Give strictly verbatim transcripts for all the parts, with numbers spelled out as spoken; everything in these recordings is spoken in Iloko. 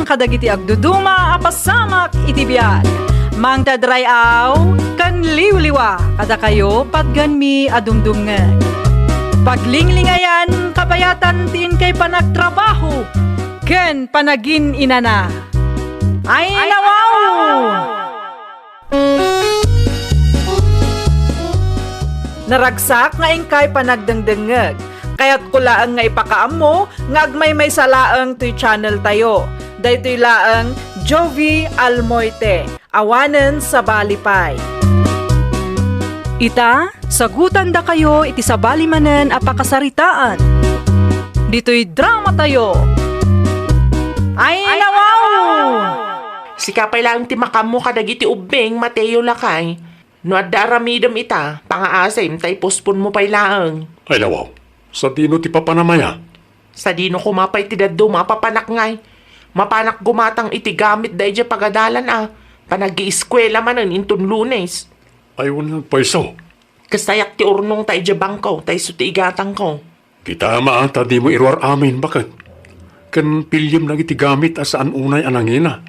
kadagiti agduduma a pasamak iti biag. Mangted ray-aw ken liwliwa kadakayo patganmi a dumdumngeg. Paglinglingayan kabayatan ti inkay panagtrabaho ken panagin-inana. Ay, nawaw! Naragsak nga inkay panagdengdengngeg. Kayatko laeng nga ipakaammo nga agmaymaysa laeng toy channel tayo. Daytoy laeng Jovi Almoite, awanen sabali pay. Ita, sagutandakayo iti sabali manen a pakasaritaan. Ditoy drama tayo. Ay, nawaw! Sika pay laeng ti makaammo kadagiti ubbing, Mateo lakay. No adda aramidem ita, pangaasim ta ipospon mo pay laeng. Ay, nawaw. Sadino ti papanam aya? Sadino koma pay ti dadduma a papanak ngay? Mapanak gumatang iti gamit da idiay pagadalan a panagieskuela manen inton Lunes. Ay, wen nga agpayso. Kasayak ti urnong ta idiay bangko, ta isu ti igatangko. Kita, ama, ta dimo iruar amin, baket. Ken piliem dagiti gamit a saan unay a nangina.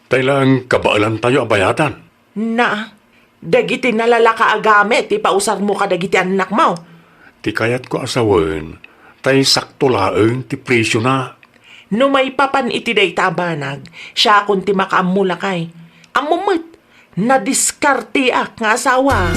Tay laeng kabaelantayo a bayadan. Na, dagiti nalalaka a gamit ti pausarmo kadagiti annakmo. Ti kayatko a sawen, tay sakto laeng ti presiona. No maipapan iti dayta a banag, siakon ti makaammo lakay. Ammom met, nadiskarteak nga asawa.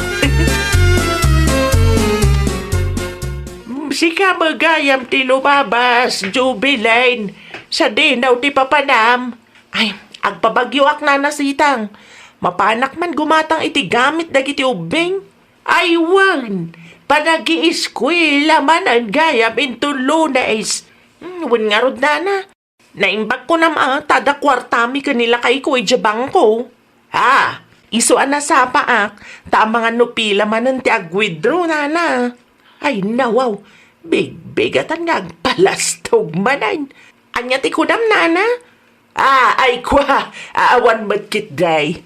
Sika met gayam ti lumabas, Jubilin. Sadino ti papanam? Ay, agpabagyoak, Nana Sitang. Mapanak man gumatang iti gamit dagiti ubbing. Ay, wen, panagieskuela manen gayam inton Lunes. Hmm, wen ngarud, Nana. Naimbag kunam a ta adda kuartami ken ni lakayko idiay bangko. Ha, isu a nasapaak, ta amangan no pila manen ti ag-withdraw, Nana. Ay, nawaw, bigbigatan nga agpalastog manen. Ania ti kunam, Nana? Ah, ay, kua, a-, awan met ketdi.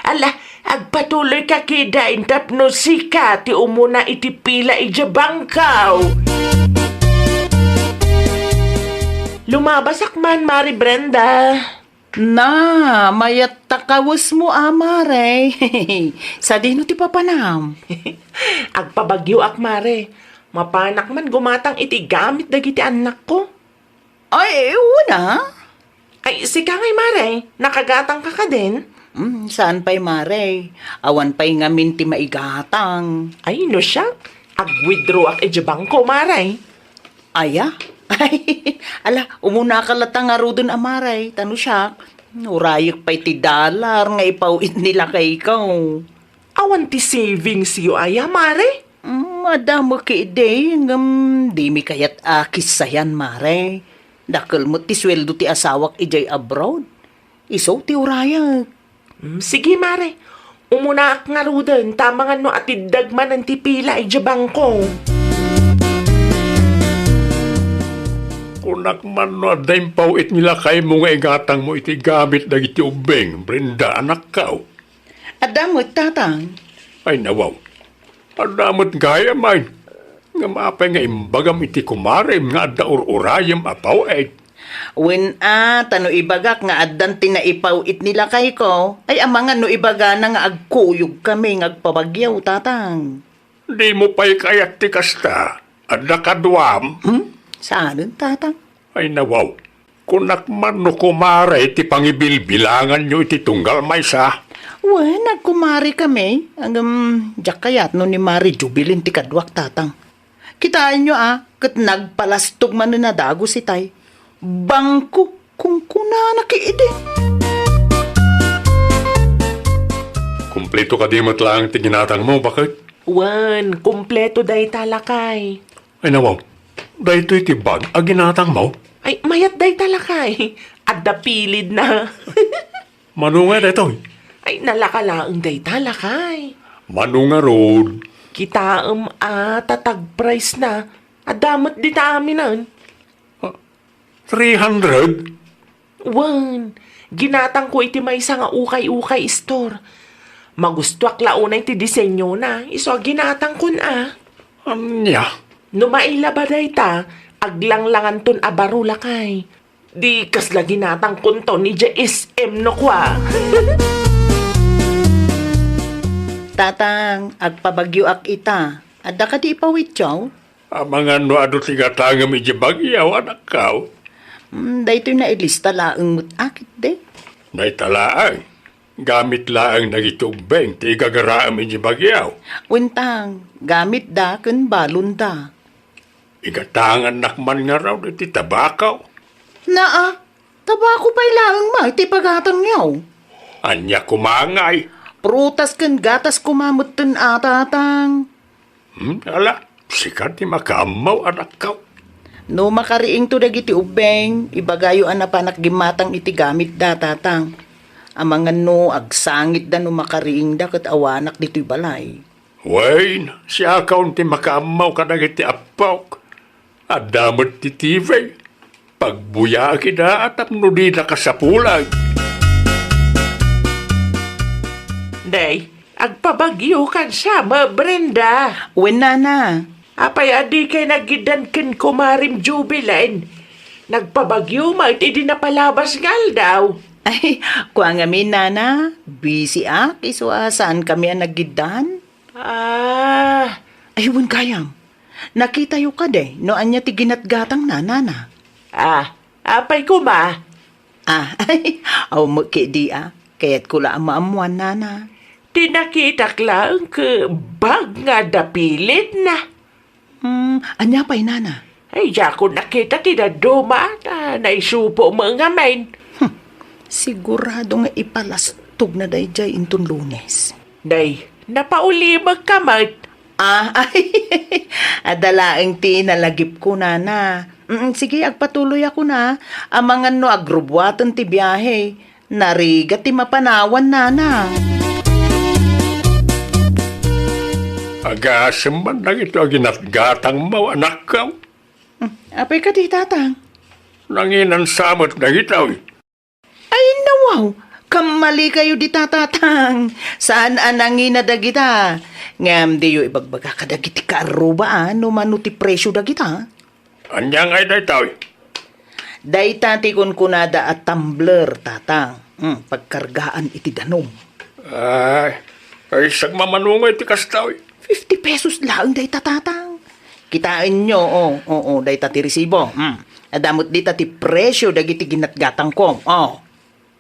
Ala, agpatuloyka ketdin tapno sika ti umuna iti pila idiay bangko. Lumabasak man, Mari Brenda. Na, mayat ta kawesmo a, Mare. Sadino ti papanam? Agpabagyoak, Mare. Mapanak man gumatang iti gamit dagiti annakko. Ay, wen a. Ay, sika ngay, Mare. Nakagatangka kadin? Mm, saan pay, Mare. Awan pay ngamin ti maigatang. Ay, no siak, ag-withdraw-ak idiay bangko, Mare. Aya? Ay, ala, umunaka latta ngaruden a, Mare. Ta no siak, urayek pay ti dollar nga ipaw-it ni lakayko. Awan ti savingsyo aya, Mare? Mm, adda met ketdi, ngem dimi kayat a kissayan, Mare. Dakkel met ti sueldo ti asawak idiay abroad. Isu ti urayek. Mm, sige, Mare. Umunaak ngaruden, ta amangan no atiddeg manen ti pila idiay bangko. Kunak man no adda impaw-it ni lakaymo nga igatangmo iti gamit dagiti ubbing, Brenda, anakko. Adda met, Tatang. Ay, nawaw. Adda met gayam, ay. Ngem apay nga imbagam iti kumarem nga adda ur-urayem a paw-it? Wen a, ta no ibagak nga addan ti naipaw-it ni lakayko, ay amangan no ibagana nga agkuyogkami nga agpabagyo, Tatang. Dimo pay kayat ti kasta? Adda kaduam? Hmm? Saanen, Tatang? Ay, nawaw. Kunak man no kumare ti pangibilbilanganyo iti tunggal maysa? Wen, agkumarekami. Ngem, diak kayat no ni Mare Jubilin ti kaduak, Tatang. Kitaenyo a, ket nagpalastog manen a dagus itay. Bangko, kunkunana ketdi. Kumpleto kadi met laeng ti ginatangmo, baket? Wen, kumpleto dayta, lakay. Ay, nawaw. Daytoy ti bag a ginatangmo? Ay, mayat dayta, lakay. Adda pilidna. Mano nga daytoy? Ay, nalaka laeng dayta, lakay. Mano ngarud? Kitaem a, ta tag-price na. Adda met dita aminen. Ah, three hundred? Wen, ginatangko iti maysa nga ukay-ukay store. Magustoak la unay ti disenyona, isu a ginatangkon a. Ania? No mailaba dayta, aglanglanganton a baro, lakay. Di kasla ginatangkonton idiay S M no kua. Tatang, agpabagyoak ita. Adda kadi ipawityo? Amangan no adu ti gatangem idiay bagyo, anakkaw? Hmm, daytoy nailista laeng met a ketdi. Dayta laeng. Gamit laeng dagiti ubbing ti igagaraem idiay bagyo. Wen tang, gamitda ken balonda. Igatangannak man ngarud iti tabako. Naa, tabako pay laeng met ti pagatangyo. Ania koma ngay? Prutas ken gatas koma metten a, Tatang. Hmm, ala, sika ti makaammo, anakko. No makariingto dagiti ubbing, ibagayo a napanak gimmatang iti gamitda, Tatang. Amangan no agsangitda no makariingda ket awanak ditoy balay. Wen, siakon ti makaammo kadagiti appok. Adda met ti T V. Pagbuyaak ida a tapno dida kasapulan. Day, agpabagyo kan siya, ma Brenda. Wen, nana. Apay a dikay nagiddan ken kumarem Jubilin? Nagpabagyo met idi napalabas nga aldaw. Ay, kua ngamin, nana. Busy ak, isu a saankami a nagiddan. Ah. Ay, wen gayam. Nakitayo kadi no ania ti ginatgatangna, nana? Ah, apay koma? Ah, ay, aw, met ketdi a. Kayatko la a maammoan, nana. Ti nakitak laeng ket bag nga adda pilitna. Hmm, ania pay, nana? Ay, diakon nakita ti dadduma, ta naisupo met ngamin. Hmm, sigurado nga ipalastogna daydiay inton Lunes. Day, napaulimekka met. Ah, ay, adda laeng ti nalagipko, nana. Mm, sige, agpatuloyakon a. Amangan no agrubbuaten ti biahe. Narigat ti mapanawan, nana. Agasem man dagiti aginatgatangmo, anakko. Hmm, apay kadi, Tatang? Nanginan sa met dagitoy. Ay, nawaw! Kammalikayo dita, Tatang. Saan a nangina dagita. Ngem diyo ibagbaga kadagiti kaarruba a no mano ti presio dagita. Ania ngay daytoy? Dayta ti kunkunada a tumbler, Tatang. Hmm, pagkargaan iti danum. Ay, ay, sagmamano ngay ti kastoy. Fifty pesos laeng dayta, Tatang. Kitaenyo, o, o, o, dayta ti resibo. Hmm. Adda met dita ti presio dagiti ginatgatangko. O.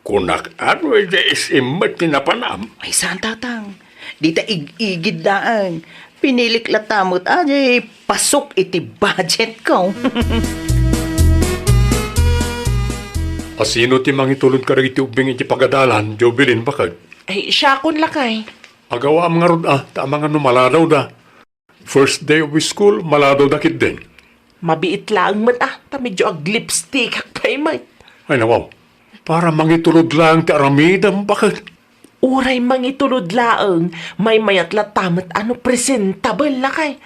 Kunak, ano, idiay S M met ti napanam? Ay, saan, Tatang. Dita ig-igid laeng. Pinilik latta met a, di pasok iti budgetko. A, sino ti mangitulod kadagiti ubbing iti pagadalan, Jovelyn, baket? Ay, siakon, lakay. Agawaam ngarud a, ta amangan no maladawda. First day of school, maladawda ketdin. Mabiit laeng met a, ta medyo aglipstickak pay met. Ay, nawaw. Para mangitulod laeng ti aramidem, baket. Uray mangitulod laeng, maymayat latta met a no presentable, lakay.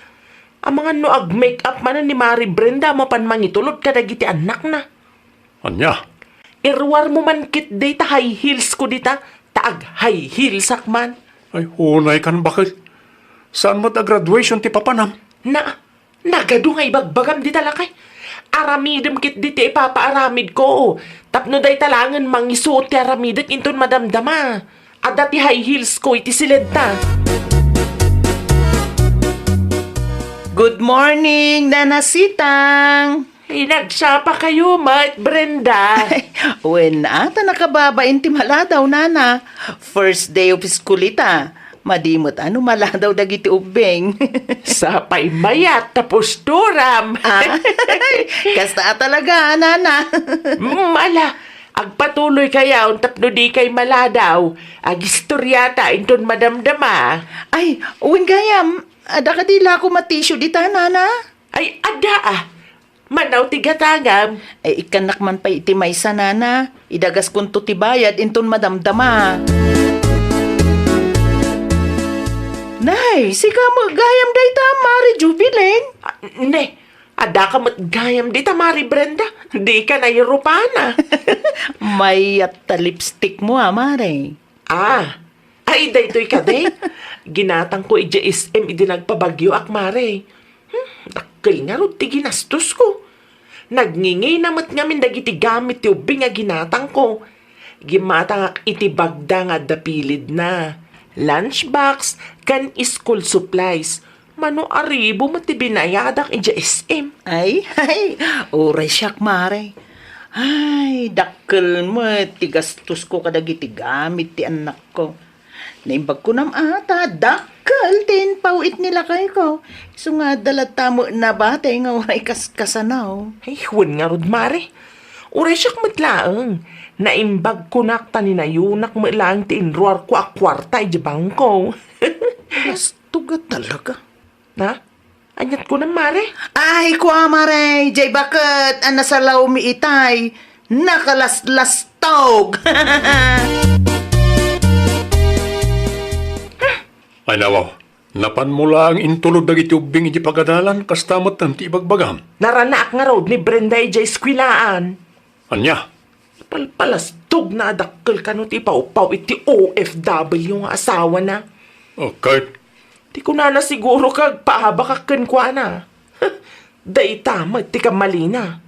Amangan no ag-make up manen ni Mari Brenda a mapan mangitulod kadagiti annakna. Ania? Iruarmo man ketdi ta high heels ko dita, ta ag-high heels ak man. Ay, unay kan, baket. Saan met a graduation ti papanam? Na, nagadu nga ibagbagam dita, lakay. Aramidem ketdi ti ipapaaramidko. Tapno dayta laengen mangisuot ti aramidek inton madamdama. Adda ti high heels ko iti siledta. Good morning, Nana Sitang! Ay, nagsapa kayo met, Brenda. Ay, wen, a, ta nakababain ti maladaw, nana. First day of school ita. Madi met a no maladaw dagiti ubbing. Sapay mayat ta posturam. Ah, kasta a talaga, nana. Mm, ala, agpatuloykayon tapno dikay maladaw. Agistoryata inton madamdama. Ay, wen gayam, adda kadi la koma tissue dita, nana? Ay, adda, a. Manaw ti gatangam. Ay, ikkannak man pay iti maysa, nana. Idagaskonto ti bayad inton madamdama. Nay, sika met gayam dayta, Mari Jubilin? A, ne, addaka met gayam dita, Mari Brenda. Dika nairupana. Mayat ta lipstickmo, a, Mari. A, ay, daytoy kadi. Ginatangko idiay S M idi nagpabagyoak, Mari. Hmm, dakkel ngarud ti ginastosko. Nagngingina met ngamin dagiti gamit ti ubbing a ginatangko. Gimmatangak iti bagda nga adda pilidna, lunchbox, ken school supplies. Mano a ribu met ti binayadak idiay S M. Ay, ay, uray siak, mare. Ay, dakkel met ti gastosko kadagiti gamit ti annakko. Naimbag kunam a ta dakkel ti impaw-it ni lakayko. Isu nga adda latta met nabatay nga uray kaskasanaw. Ay, wen ngarud, mare. Uray siak met laeng. Naimbag kunak ta ninayunak met laeng ti inruarko a kuarta idiay bangko. Lastog a talaga. Ha? Aniat kunam, mare? Ay, kua, mare, jay baket a nasalawmi itay, nakalaslastog. Ay, nawaw, napanmo laeng intulod dagiti ubbing iti pagadalan, kasta met ti ibagbagam. Naranaak ngarud ni Brenda idiay eskwelaan. Ania? Palpalastogna a dakkel kano ti ipawpaw iti O F W nga asawana. Oh, ket? Ti kunana siguro ket agpaabakak kenkuana. Dayta met ti kammalina.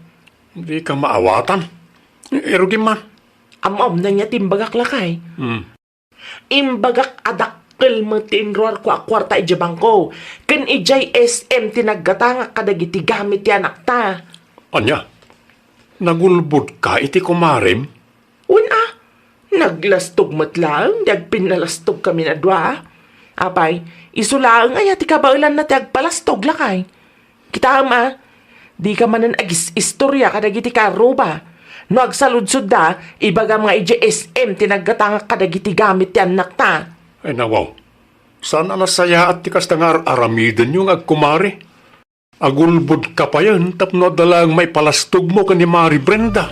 Dika maawatan. Irugim man. Am-ammoyo ti imbagak, lakay. Hmm. Imbagak a dakkel met ti inruarko a kuarta idiay bangko, ken idiay S M ti naggatangak kadagiti gamit ti anakta. Ania? Nagulbodka iti kumarem? Wen a, naglastog met laeng ti agpinnalastogkamin a dua. Apay, isu laeng aya ti kabaelanna ti agpalastog, lakay? Kitaem a, dika manen agis-istoria kadagiti kaarruba. No agsaludsodda, ibagam nga idiay S M ti naggatangak kadagiti gamit ti annakta. Ay, nawaw. Saan a nasayaat ti kasta nga ar-aramidenyo nga agkumare? Agulbodka payen tapno adda laeng maipalastogmo ken ni Mari Brenda.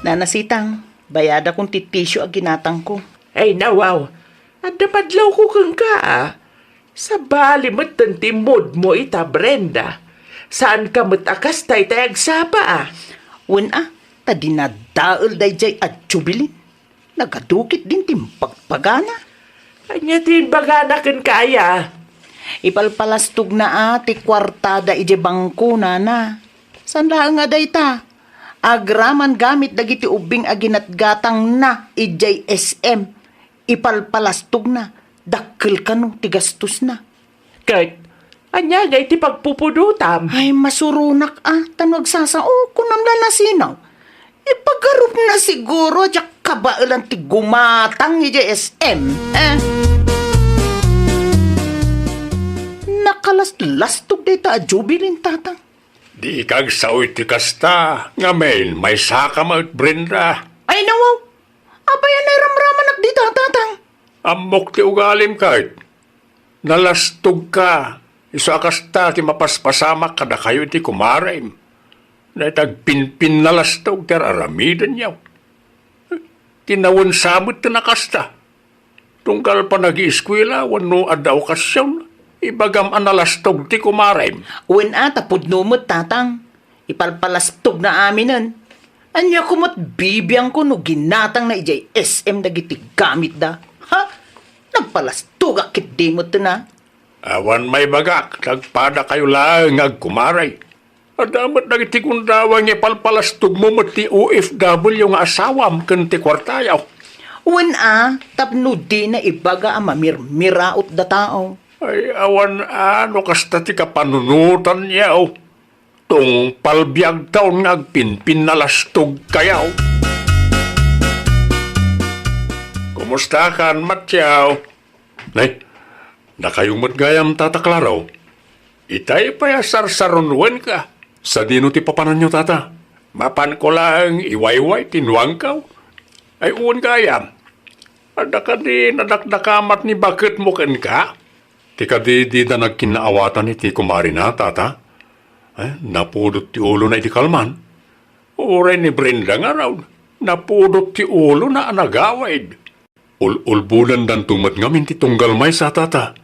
Nana Sitang, bayadakon ti tisio a ginatangko. Ay, nawaw. Adda madlawko kenka, a. Sabali metten ti moodmo ita, Brenda. Saanka met a kasta itay agsapa, a. Wen a, ta dinadael daydiay a Jubilin. Nagadu ketdin ti imbagana. Ania ti imbagana kenka, aya? Ipalpalastogna a ti kuartada idiay bangko, nana. Saan laeng a dayta. Agraman gamit dagiti ubbing a ginatgatangna idiay S M. Ipalpalastogna, dakkel kano ti gastosna. Ket, ania ngay ti pagpupudotam? Ay, masuronak a, ta no agsasao, kunam la nasinaw. Ipagarupna siguro diak kabaelan ti gumatang idiay S M, eh. Nakalaslastog dayta a Jubilin, Tatang. Dika agsao iti kasta, ngamin, maysaka met, Brenda. Ay, nawaw. Apay a nairamramanak dita, Tatang? Ammok ti ugalim, ket. Nalastogka, isu a kasta ti mapaspasamak kadakayo iti kumarem. Dayta agpinpinnalastog ti ar-aramidenyo. Ti nawensa met ti nakasta. Tunggal panagieskuela wenno adda okasion, ibagam a nalastog ti kumarem. Wen a, ta pudno met, Tatang. Ipalpalastogna aminen. Ania koma met bibiangko no ginatangna idiay S M dagiti gamitda? Ha? Nagpalastogak ketdi metten a. Awan maibagak, nagpadakayo laeng nga agkumare. Adda met dagiti gundaway nga ipalpalastogmo met ti O F W nga asawam ken ti kuartayo. Wen a, tapno dina ibaga a mamirmiraot da tao. Ay, awan a, no kasta ti kapanunotanyo. Tungpal biagtaon nga agpinpinnalastogkayo. Kumustakan, Matyaw? Nay, dakayo met gayam, Tata Claro. Itay pay a sarsarunwenka. Sadino ti papananyo, Tata? Mapanko laeng iwayway ti nuangkaw. Ay, wen gayam. Adda kadi nadakdakamat ni baketmo kenka? Ti kadi dida nagkinnaawatan iti kumarina, Tata. Eh, napudot ti ulona iti kalman. Uray ni Brenda ngarud, napudot ti ulona a nagawid. Ul-ulbodandanto met ngamin ti tunggal maysa, Tata.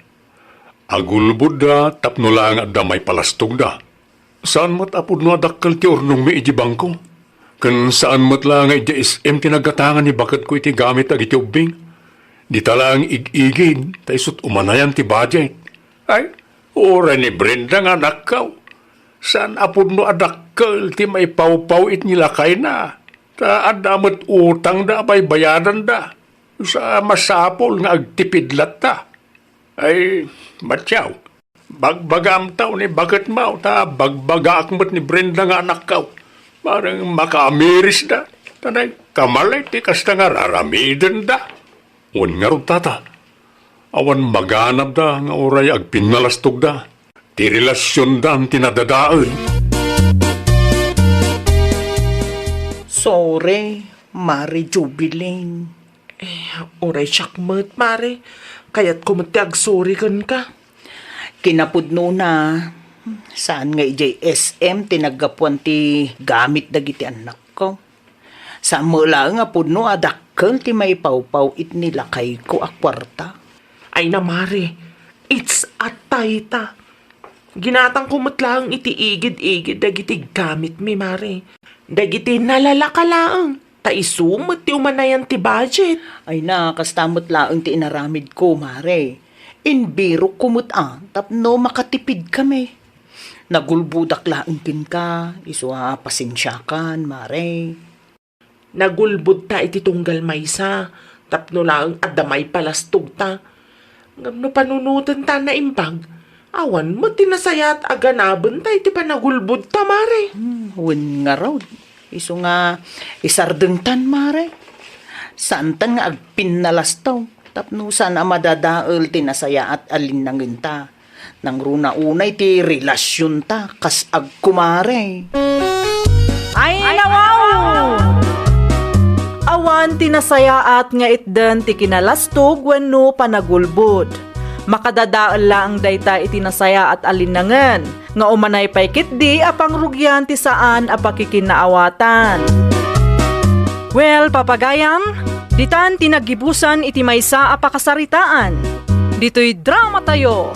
Agulbodda tapno laeng adda maipalastogda. Saan met a pudno a dakkel ti urnongmi idiay bangko. Ken saan met la nga idiay S M ti naggatangan ni baketko iti gamit dagiti ubbing. Dita laeng ig-igid, ta isut' umanayan ti budget. Ay, uray ni Brenda nga anakko. Saan a pudno a dakkel ti maipawpaw iti lakayna. Ta adda met utangda a baybayadanda. Sa masapul nga agtipid latta. Ay, Matyaw, bagbagaam ta ni baketmo, ta bagbagaak met ni Brenda nga anakko. Parang makaamirisda. Tanay, kamalay ti kasta nga raramidenda. Wen ngarud, tata, awan maganabda nga uray agpinnalastogda. Ti relasiondan ti nadadael. Sorry, Mare Jubilin. Eh, uray siak met, Mare. Kayatko met ti agsorry kenka. Kinapudnona, saan nga idiay S M ti naggapuan ti gamit dagiti annakko. Saan met laeng a pudno a dakkel ti maipawpaw iti lakayko a kuarta. Ay na, Mare, it's a tayta. Ginatangko met laeng iti igid-igid dagiti gamitmi, Mare. Dagiti nalalaka laeng, ta isu met ti umanayan ti budget. Ay na, kasta met laeng ti inaramidko, Mare. Imbirokko met a tapno makatipidkami. Nagulbodak laeng kenka, isu a pasensiakan, Mare. Nagulbodta iti tunggal maysa, tapno laeng adda maipalastogta. Ngem no panunotenta a naimbag, awan met ti nasayaat a ganabenta iti panagulbodta, Mare. Hmm, wen ngarud. Isu nga isardengtan, Mare. Saantan nga agpinnalastog tapno saan a madadael ti nasayaat a linnangenta. Nangruna unay ti relasionta kas agkumare. Ay, nawaw! Awan ti nasayaat nga itden ti kinalastog wenno panagulbod. Makadadael laeng dayta iti nasayaat a linnangen, nga umanay pay ketdi a pangrugian ti saan a pakikinaawatan. Well, papagayam, ditan ti naggibusan iti maysa a pakasaritaan. Ditoy dramatayo.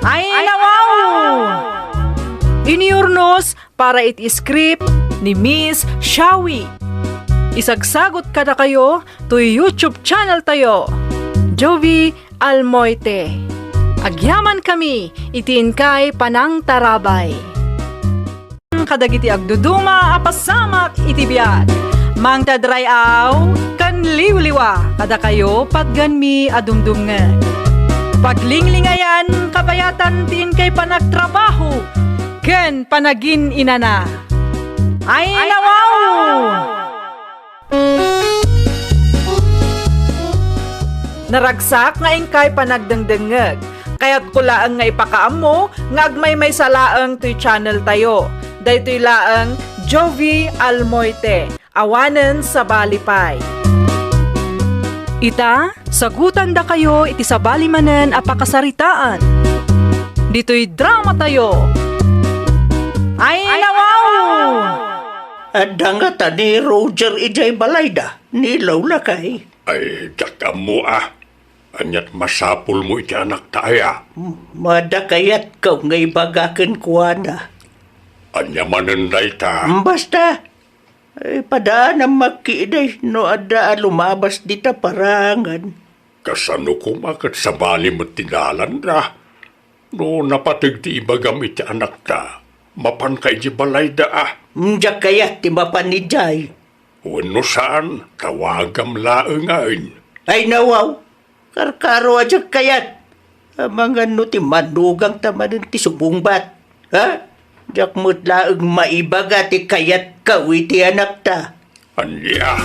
Ay, nawaw! Inurnos para iti script ni Miss Shawi. Isagsagot kadakayo toy YouTube channel tayo, Jovi Almoite. Agyamankami iti inkay panangtarabay. Kadagiti agduduma a pasamak iti biag, mangted ray-aw ken liwliwa kadakayo patgenmi a dumdumngeg. Paglinglingayan kabayatan ti inkay panagtrabaho ken panagin-inana. Ay, nawaw! Naragsak nga inkay panagdengdengngeg. Kayatko laeng nga ipakaammo nga agmaymaysa laeng toy channel tayo. Daytoy laeng Jovi Almoite, awanen sabali pay. Ita, sagutandakayo iti sabali manen a pakasaritaan. Ditoy dramatayo. Ay, nawaw! Adda ngata ni Roger idiay balayda, ni Lola kay. Ay, diak ammo a. Ania't masapulmo iti anakta aya? Madakayatko nga ibaga kenkuana. Ania manen dayta? Basta, ay, padaanam makkiday no adda a lumabas dita parangan. Kasano koma ket sabali met ti dalanda? No napateg ti ibagam iti anakta, mapanka iti balayda a? Diak kayat ti mapan idiay. Wenno saan, tawagam laengen. Ay, nawaw, karkaro a diak kayat. Amangan no ti mannugang ta manen ti subungbat. Ha? Diak met laeng maibaga ti kayatko iti anakta. Ania?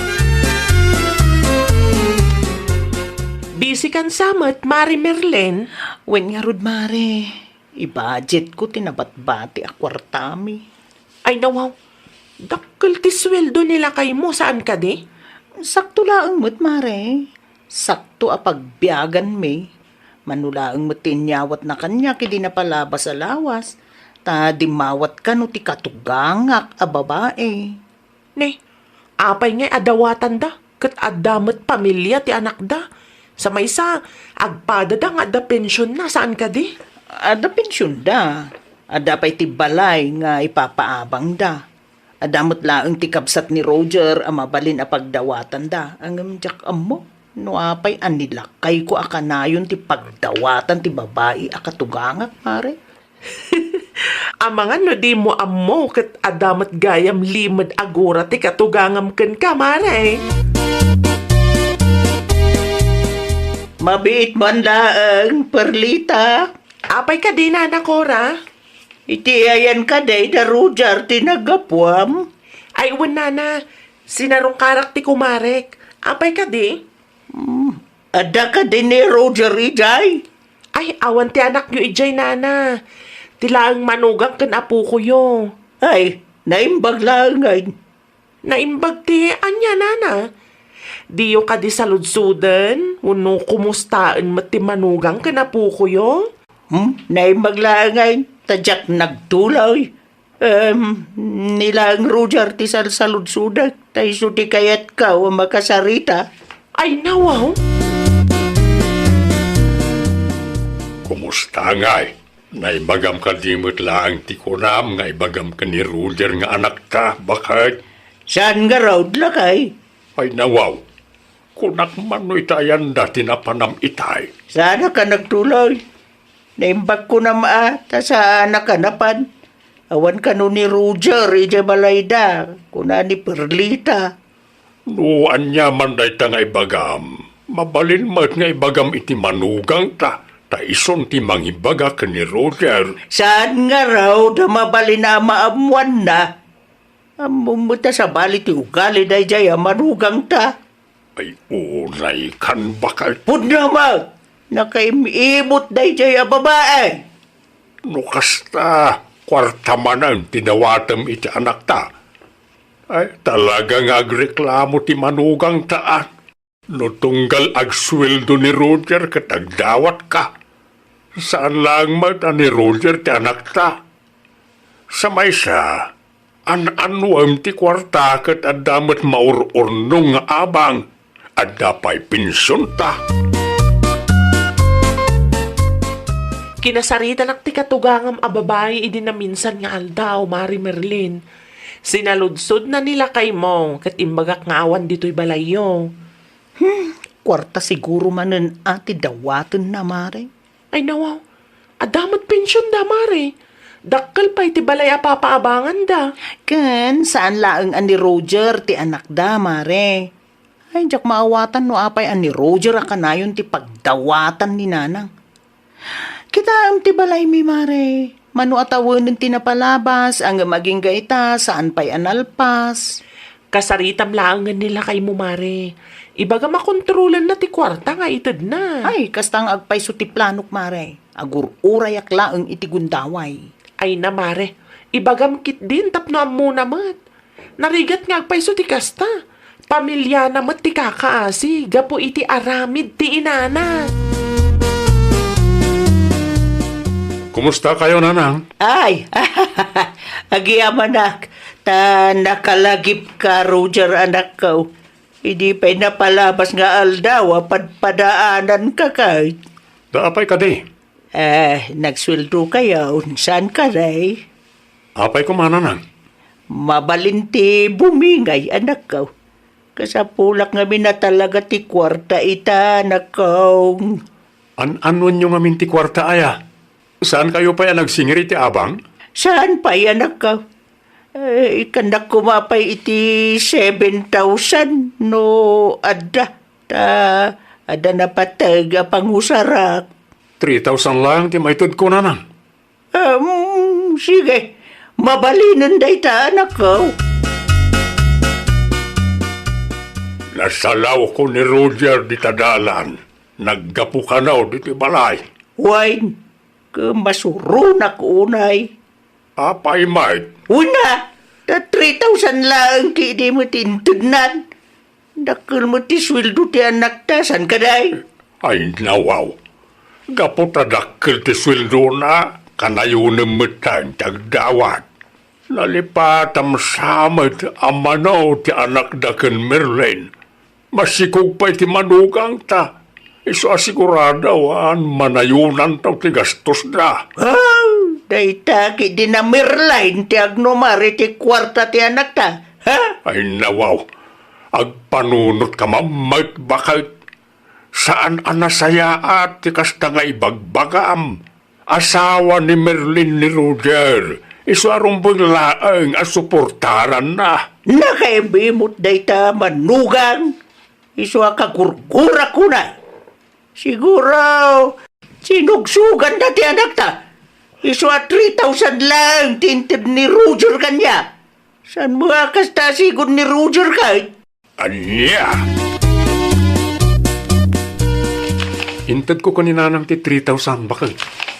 Busy kan sa met, Mare Merlin? Wen ngarud, Mare. I-budget ko ti nabatbati a kuartami. Ay, nawaw. Dakkel ti sueldo ni lakaymo, saan kadi? Sakto laeng met, Mare. Sakto a pagbiaganmi. Mano laeng met ti inyawatna kaniak idi napalabas a lawas. Ta dimmawat kano ti katugangak a babai. Ne, apay ngay a dawatanda ket adda met pamilia ti anakda? Sa maysa, agpadada nga adda pensionna, saan kadi? Adda pensionda. Adda pay ti balay nga ipapaabangda. Adda met laeng ti kabsat ni Roger a mabalin a pagdawatanda. Ngem diak ammo no apay a ni lakayko a kanayon ti pagdawatan ti babai a katugangak, Mare. Amangan no dimo ammo ket adda met gayam limed a gura ti katugangam kenka, Mare. Mabiit man laeng, Perlita. Apay kadi, Nana Cora? Iti ayan kadi da Roger ti naggapuam? Ay, wen, Nana. Sinarungkarak ti kumarek. Apay kadi? Hmm. Adda kadi ni Roger idiay? Ay, awan ti anakyo idiay, Nana. Ti laeng manugang ken apokoyo. Ay, naimbag laengen. Naimbag ti ania, Nana? Diyo kadi saludsoden? Wenno kumustaen met ti manugang ken apokoyo? Hmm, naimbag laengen, ta diak nagtuloy. Em, ni laeng Roger ti salsaludsodek, ta isu ti kayatko a makasarita. Ay, nawaw. Kumusta ngay? Naibagam kadi met laeng ti kunam nga ibagam ken ni Roger nga anakta, baket? Saan ngarud, lakay? Ay, nawaw. Kunak man no ita ayanda ti napanam itay. Saanak a nagtuloy. Naimbag kunam a, ta saanak a napan. Awan kano ni Roger idiay balayda, kuna ni Perlita. No ania man dayta nga ibagam, mabalin met nga ibagam iti manugangta, ta isun ti mangibaga ken ni Roger. Saan ngarud a mabalin a maammoanna? Ammom met a sabali ti ugali daydiay a manugangta. Ay, unay kan bakal. Pudno met! Nakaim-imot daydiay a babai! No kasta, kuarta manen ti dawatem iti anakta. Ay, talaga nga agreklamo ti manugangta, a. No tunggal agsueldo ni Roger ket agdawatka, saan laeng met a ni Roger ti anakta. Sa maysa, an-annuem ti kuarta ket adda met maur-urnong nga abang. Adda pay pensionta. Kinasaritanak ti katugangam a babai idi naminsan nga aldaw, Mari Merlin. Sinaludsodna ni lakaymo ket imbagak nga awan ditoy balayyo. Hmm, kuarta siguro manen a ti dawatenna, Mare. Ay, nawaw. Adda met pensionda, Mare. Dakkel pay ti balay a papaabanganda. Ken saan laeng a ni Roger ti anakda, Mare. Ay, diak maawatan no apay a ni Roger a kanayon ti pagdawatan ni Nanang. Kitaem ti balaymi, Mare. Mano a tawenen ti napalabas, ngem agingga ita, saan pay a nalpas. Kasaritam laengen ni lakaymo, Mare. Ibagam a kontrolenna ti kuarta nga itedna. Ay, kasta nga agpayso ti planok, Mare. Agur-urayak laeng iti gundaway. Ay na, Mare. Ibagam ketdin tapno ammona met. Narigat nga agpayso ti kasta. Pamiliana met ti kakaasi gapu iti aramid ti inana. Kumusta kayo, Nanang? Ay, agyamanak, ta nakalagipka, Roger, anakko. Idi pay napalabas nga aldaw a padpadaananka kay. Da apay kadi? Eh, nagsueldo kayo, saan ka, Ray? Apay ko, Manang? Mabalin ti bumingay, anakko. Kasapulak ngamin a talaga ti kuarta ita, anakko. An-anuenyo ngamin ti kuarta aya? Saan kayo pay a nagsingir iti abang? Saan pay, anakko? Eh, ikannak koma pay iti seven thousand no adda. Ta, adda napateg a pangusarak. Three thousand lang ti maitedko, Nanang. Um, sige. Mabalinen dayta, anakko. Nasalawko ni Roger dita dalan. Naggapu kano diti balay. Wen, ket masuronak unay. Apay met? Una, ta three thousand laeng ti idi met intednan. Dakkel met ti sueldo ti anakta, saan kadi? Ay, nawaw. Gapu ta dakkel ti sueldona, kanayonem met ti agdawat. Nalipatam sa met a mano ti anakda ken Merlin. Masikog pay ti manugangta. Isu a sigurado a manayonanto ti gastosda. Ah, dayta ketdi ni Merlin ti agnumar iti kuarta ti anakta, ha? Ay, nawaw. Agpanunot ka met, baket. Saan a nasayaat ti kasta nga ibagbagam. Asawa ni Merlin ni Roger. Isu a rumbeng laeng a suportaranna. Nakaibimot dayta manugang. Isu a kagurgurak kunay. Siguro, sinugsugan na ti anakta. Isu a three thousand lang ti inted ni Roger kaniak. Saan mo a kasta sigud ni Roger kay? Ania? Intedko ken ni Nanang ti three thousand, baket.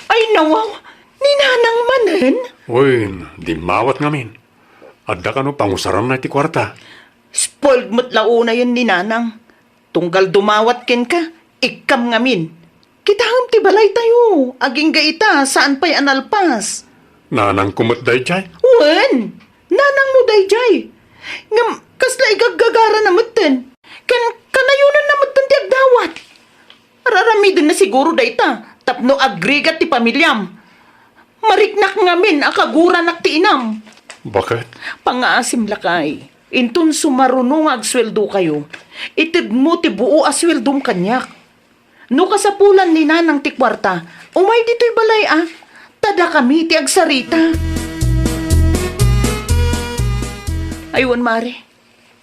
Ay, nawaw. Ni Nanang manen? Wen, dimmawat ngamin. Adda kano pangusaranna iti kuarta? Spoiled met la unayen ni Nanang. Tunggal dumawat kenka, ikkam ngamin. Kitaem ti balaytayo, agingga ita, saan pay a nalpas. Nanangko met daydiay? Wen, nanangmo daydiay. Ngem, kasla igaggagara na metten. Ken kanayonan na metten ti agdawat. Araramidenna siguro dayta, tapno agrigat ti pamiliam. Mariknak ngamin a kaguranak ti inam. Baket? Pangaasim lakay, inton sumaruno nga agsueldokayo, itedmo ti buo a sueldom kaniak. No kasapulan ni Nanang ti kuarta, umay ditoy balay a, ta dakami ti agsarita. Aywan, Mare.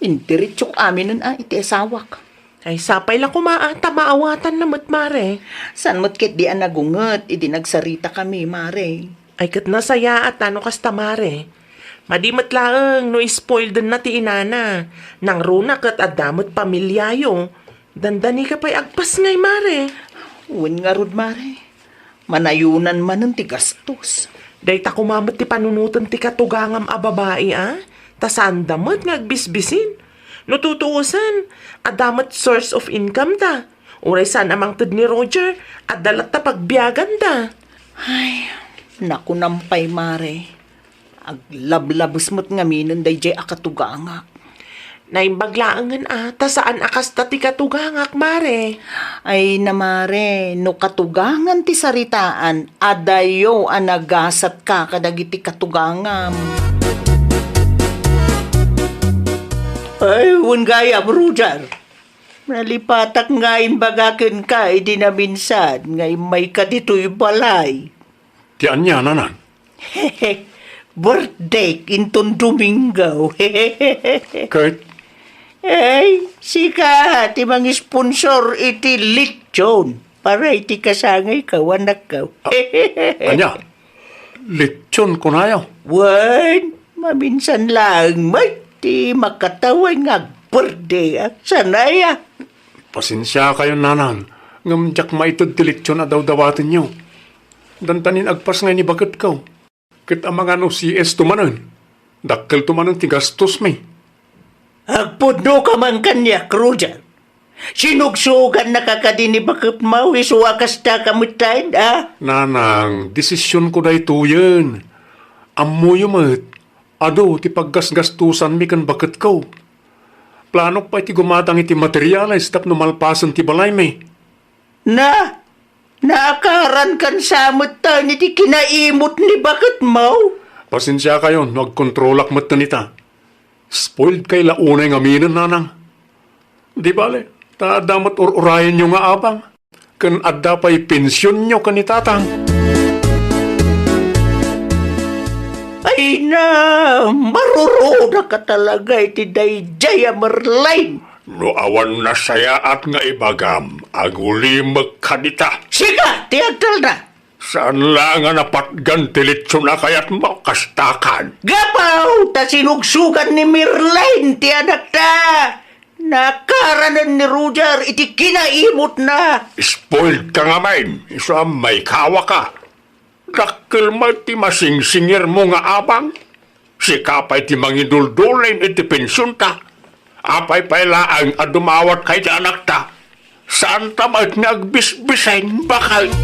Indiretsok aminen a iti asawak. Ay, sapay la koma a, ta maawatanna met, Mare. Saan met ketdi a nagunget idi nagsaritakami, Mare? Ay, ket nasayaat a no kasta, Mare. Madi met laeng no spoiledenna ti inana. Nangruna ket adda met pamiliayo. Dandanika pay agpasngay, Mare. Wen ngarud, Mare. Manayonan manen ti gastos. Dayta koma met ti panunoten ti katugangam a babai, a? Ta saanda met nga agbisbisin. No tutuosen, adda met source of income da. Uray saan a mangted ni Roger, adda latta pagbiaganda. Ay, nakunam pay, Mare. Aglablabes met ngaminen daydiay a katugangak. Naimbag laengen a, ta saan a kasta ti katugangak, Mare. Ay na, Mare, no katugangan ti saritaan, adayo a nagasatka kadagiti katugangam. Ay, wen gayam, Roger. Nalipatak nga imbaga kenka idi naminsan nga immayka ditoy balay. Ti ania, Nanang? Birthday inton Domingo. Ket? Ay, sika ti mangisponsor iti lechon para iti kasangayko, anakko. Ania? Lechon kunayo? Wen, maminsan laeng met ti makatawen nga agbirthday, a? Sanaya. Pasensiakayon, Nanang, ngem diak maited ti lechon a dawdawatenyo. Dandanin agpasngay ni baketko. Ket amangan no C S to manen, dakkelto manen ti gastosmi. Agpudnoka man kaniak, Roger. Sinugsugannaka kadi ni baketmo isu a kasta ka metten, a? Nanang, desisionko daytoyen. Ammoyo met, adu ti paggasgastosanmi ken baketko. Planok pay ti gumatang iti materiales tapno malpasen ti balaymi. Na, naakarankan sa metten iti kinaimot ni baketmo? Pasensiakayon no agkontrolak metten ita. Spoiled kay la unay ngaminen, Nanang. Di bale, ta adda met ur-urayenyo nga abang. Ken adda pay pensionyo ken ni Tatang. Ay na, marurunaka talaga iti daydiay a Merlin. No awan nasayaat nga ibagam, agulimek kadita. Sika ti agtalna. Saan la nga napatgan ti lechon a kayatmo, kastakan? Gapu ta sinugsugan ni Merlin ti anakta. Nakaranen ni Roger iti kinaimotna. Spoiled ka ngamin, isu a maikawaka. Dakkel met ti masingsingirmo nga abang. Sika pay ti mangiduldulin iti pensionta. Apay pay laeng a dumawatka iti anakta? Saanta met nga agbisbisen, baket?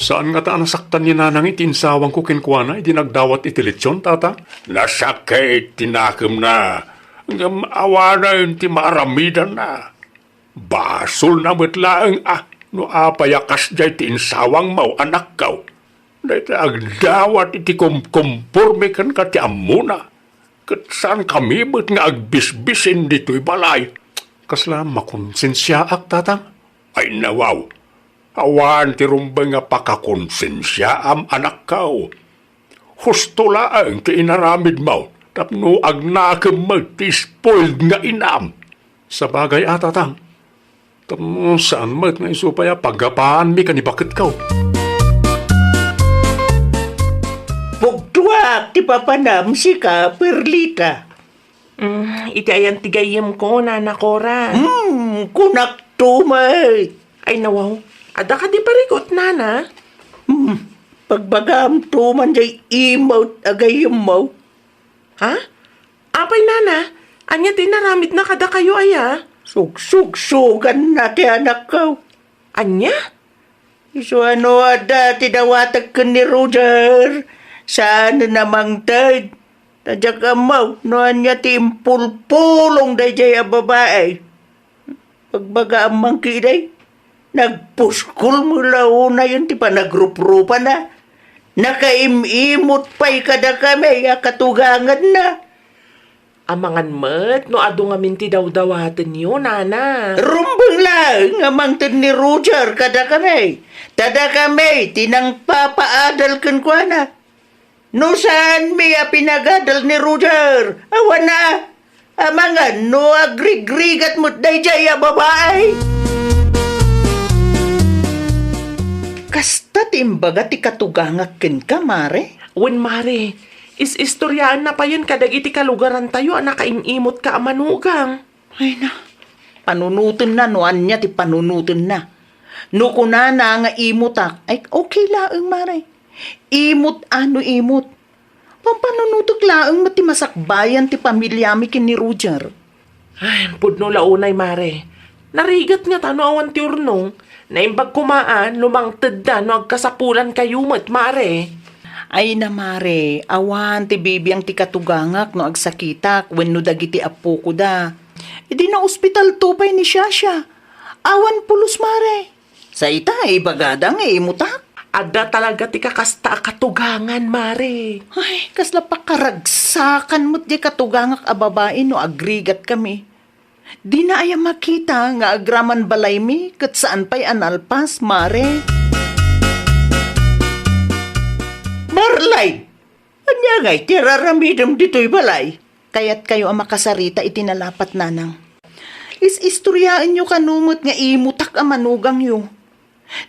Saan ngata a nasaktan ni Nanang iti insawangko kenkuana idi nagdawat iti lechon, Tata? Nasakit ti nakemna, ngem awanen ti maaramidanna. Basolna met laeng a no apay a kasdiay ti insawangmo, anakko. Dayta agdawat iti kumkumpormi kenka ti ammona, ket saankami met nga agbisbisen ditoy balay. Kasla makonsensiaak, Tatang. Ay, nawaw. Awan ti rumbeng a pakakonsensiaam, anakko. Husto laeng ti inaramidmo tapno agnakem met ti spoiled nga inam. Sabagay a, tatang, tapno saan met nga isu pay a paggapaanmi ken ni baketko. Pugtoak ti papanam, sika, Perlita. Mm, iti ayan ti gayyemko, Nana Cora. Hmm, kunakto met. Ay, nawaw. Adda kadi parikut, Nana? Hmm, pagbagaamto man jay imut a gayyemmo. Ha? Apay, Nana? Ania ti inaramidna kadakayo aya? Sugsugsuganna ti anakko. Ania? Isu a no adda ti dawatek ken ni Roger, saanen a mangted. Ta diak ammo no ania ti impulpulong daydiay a babai. Pagbagaam man ketdi, nagpuskol met la unayen ti panagruprupana. Nakaim-imot pay kadakami a katuganganna. Amangan met no adu ngamin ti dawdawatenyo, Nana. Rumbeng laeng a mangted ni Roger kadakami. Ta dakami ti nangpapaadal kenkuana. No saanmi a pinagadal ni Roger, awan a. Amangan no agrigrigat met daydiay a babai. Kasta ti imbaga ti katugangak kenka, Mare? Wen, Mare. Is-istoriaenna payen kadagiti kalugarantayo a nakaim-imutka a manugang. Ay na, panunotenna no ania ti panunotenna. No kunana nga imutak, ay okay laeng, Mare. Imut a no imut. Pampanunotek laeng met ti masakbayan ti pamiliami ken ni Roger. Ay, pudno la unay, Mare. Narigat ngata no awan ti urnong. Naimbag koma a no mangtedda no agkasapulankayo met, Mare. Ay na, Mare, awan ti bibiang ti katugangak no agsakitak wenno dagiti appokoda. Idi naospitalto pay ni Shasha. Awan pulos, Mare. Sa ita, ibagada nga imutak? Adda talaga ti kakasta a katugangan, Mare. Ay, kasla pakaragsakan met di katugangak a babai no agrigat kami. Dina aya makita nga agraman balaymi ket saan pay a nalpas, Mare. Marlay! Ania ngay ti raramidem ditoy balay? Kayatkayo a makasarita iti nalapat, Nanang. Is-istoriaenyo kano met nga imutak a manugangyo.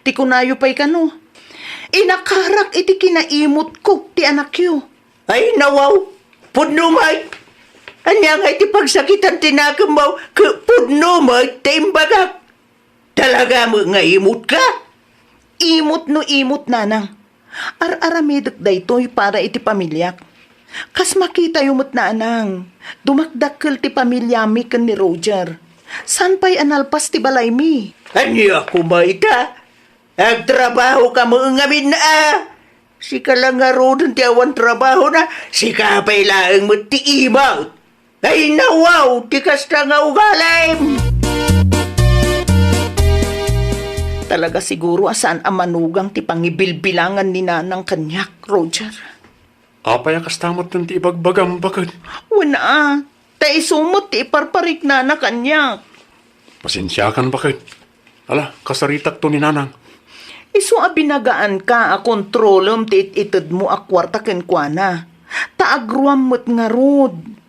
Ti kunayo pay kano, inakarak iti kinaimutko ti anakyo. Ay, nawaw! Pudno met! Ania ngay ti pagsakitan ti nakemmo ket pudno met ti imbagak? Talaga met nga imutka? Imut no imut, Nanang. Ar-aramidek daytoy para iti pamiliak. Kas makitayo met, Nanang, dumakdakkel ti pamiliami ken ni Roger. Saan pay a nalpas ti balaymi? Ania koma ita? Agtrabahoka met ngamin a? Sika la ngaruden ti awan trabahona, sika pay laeng met ti imut. Ay, nawaw ti kasta nga ugalim! Talaga siguro a saan a manugang ti pangibilbilangan ni Nanang kaniak, Roger. Apay a kasta met ti ibagbagam, baket? Wen a, ta isu met ti iparpariknana kaniak. Pasensiakan, baket. Ala, kasaritakto ni Nanang. Isu a binagaanka a kontrolem ti it-itedmo a kuarta kenkuana. Ta agruam met ngarud.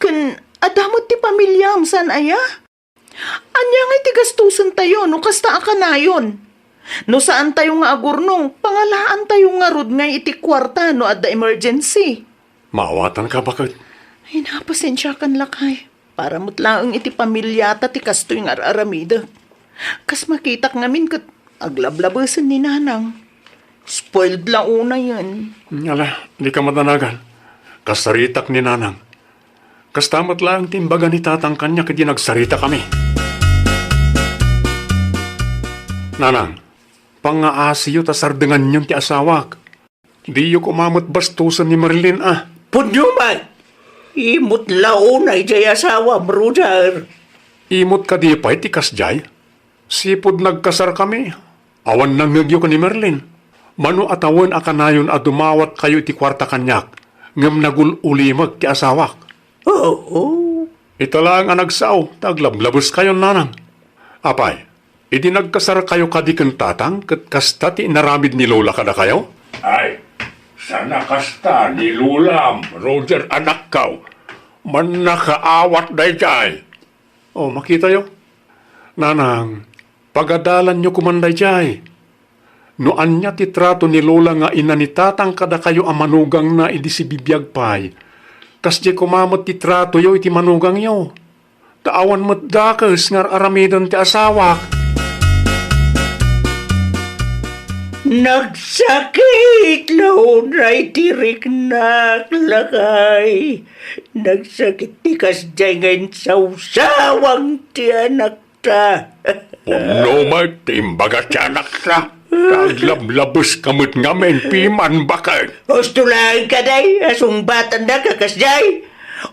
Ken adda met ti pamiliam, saan aya? Ania ngay ti gastosentayo no kasta a kanayon? No saantayo nga agurnong, pangalaantayo ngarud ngay iti kuarta no adda emergency. Maawatanka, baket. Ay, napasensiakan, lakay. Para met laeng iti pamiliata ti kastoy nga ar-aramidek. Kas makitak ngamin ket aglablabesen ni Nanang. Spoiled la unayen. Ala, dika madanagan. Kasaritak ni Nanang. Kasta met laeng ti imbaga ni Tatang kaniak idi nagsaritakami. Nanang, pangngaasiyo ta sardenganyon ti asawak. Diyo koma met bastosen ni Marilyn a. Pudno met! Imut la unay jay asawam, Roger. Imut kadi pay ti kasjay? Sipud nagkasarkami, awan nangngegyo ken ni Marilyn. Mano a tawen a kanayon a dumawatkayo iti kuarta kaniak, ngem nagul-ulimek ti asawak. Oo. Ita laeng a nagsao ta aglablabeskayon, Nanang. Apay, Idi nagkasarakayo kadi ken tatang, ket kasta ti inaramid ni Lola kadakayo? Ay, sana kasta ni Lolam, Roger, anakko. Mannakaawat daydiay. O, makitayo. Nanang, pagadalanyo koman daydiay. No ania ti trato ni Lola nga ina ni tatang kadakayo a manugangna idi sibibiag pay, kasdiay koma met ti tratoyo iti manugangyo. Ta awan met dakes nga ar-aramiden ti asawak. Nagsakit la unay ti riknak, lakay. Nagsakit ti kasdiay nga insawsawang ti anakta. Punno met ti imbaga ti anakta. Aglablabes ka met ngamin, piman baket. Husto laeng kadi a sungbatannak a kasdiay.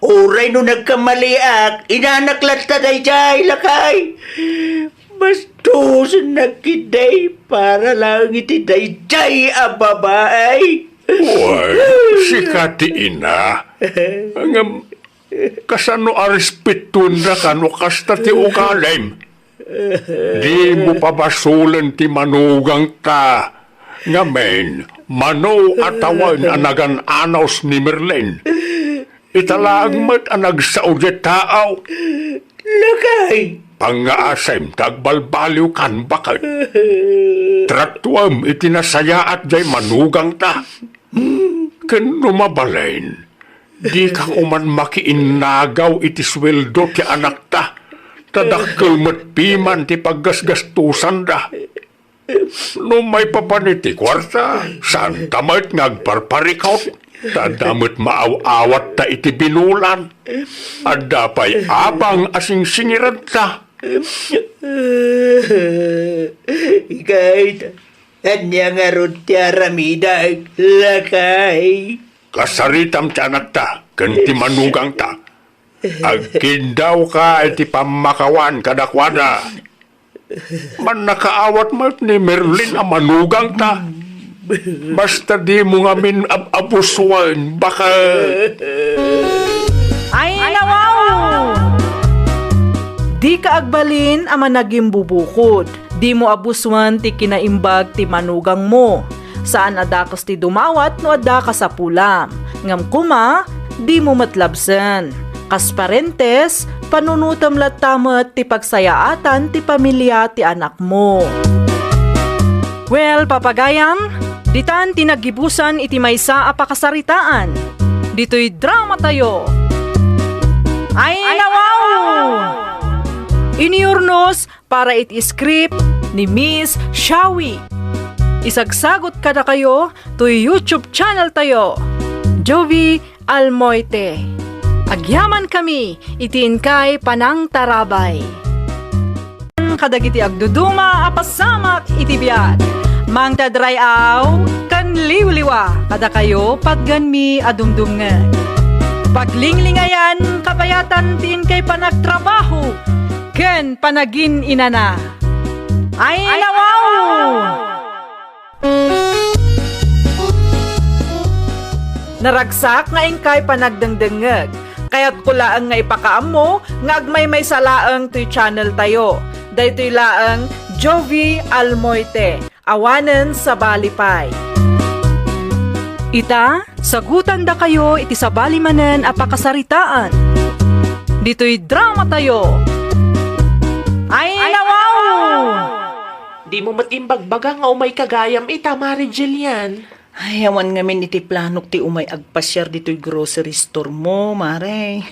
Uray no nagkamaliak, inanak latta daydiay, lakay. Bastosennak ketdi para laeng iti daydiay a babai. Uy, sika ti ina. Ngem, kasano a respetoennak no kasta ti ugalim? Dimo pabasolen ti manugangta. Ngamin, mano a tawen a nagan-anos ni Merlin. Ita laeng met a nagsao diay tao. Lakay! Pangngaasim ta agbalbaliwkan, baket. Tratuem iti nasayaat diay manugangta. Ken no mabalin, dika koman makiinnagaw iti sueldo ti anakta, ta dakkel met piman ti paggasgastosanda. No maipapan iti kuarta, saanta met nga agparparikut, ta adda met maaw-awatta iti binulan. Adda pay abang a singsingiranta. Ikay, ania ngarud ti aramidek, lakay? Kasaritam ti anakta ken ti manugangta. Agkindawka iti pammakawan kadakuada. Mannakaawat met ni Merlin a manugangta. Basta dimo ngamin ab-abusoen, baket. Ay, nawaw! Dika agbalin a managimbubukod. Dimo abusoen ti kinaimbag ti manugangmo. Saan a dakes ti dumawat no adda kasapulam. Ngem koma, dimo met labsen. Kas parentes, panunotem latta met ti pagsayaatan ti pamilia ti anakmo. Well, papagayam, ditan ti naggibusan iti maysa a pakasaritaan. Ditoy dramatayo. Ay, nawaw! Inurnos para iti script ni Miss Shawi. Isagsagot kadakayo toy YouTube channel tayo, Jovie Almoite. Agyaman kami iti inkay panangtarabay. Kadagiti agduduma a pasamak iti biag, mangted ray-aw ken liwliwa kadakayo patgenmi a dumdumngeg. Paglinglingayan kabayatan ti inkay panagtrabaho ken panagin-inana. Ay, nawaw! Naragsak nga inkay panagdengdengngeg. Kayatko laeng nga ipakaammo nga agmaymaysa laeng toy channel tayo. Daytoy laeng Jovie Almoite. Awanen sabali pay. Ita, sagutandakayo iti sabali manen a pakasaritaan. Ditoy dramatayo. Ay, nawaw! Dimo met imbagbaga nga umayka gayam ita, Mare Jillian. Ay, awan ngamin iti planok ti umay agpasiar ditoy grocery store mo, Mare.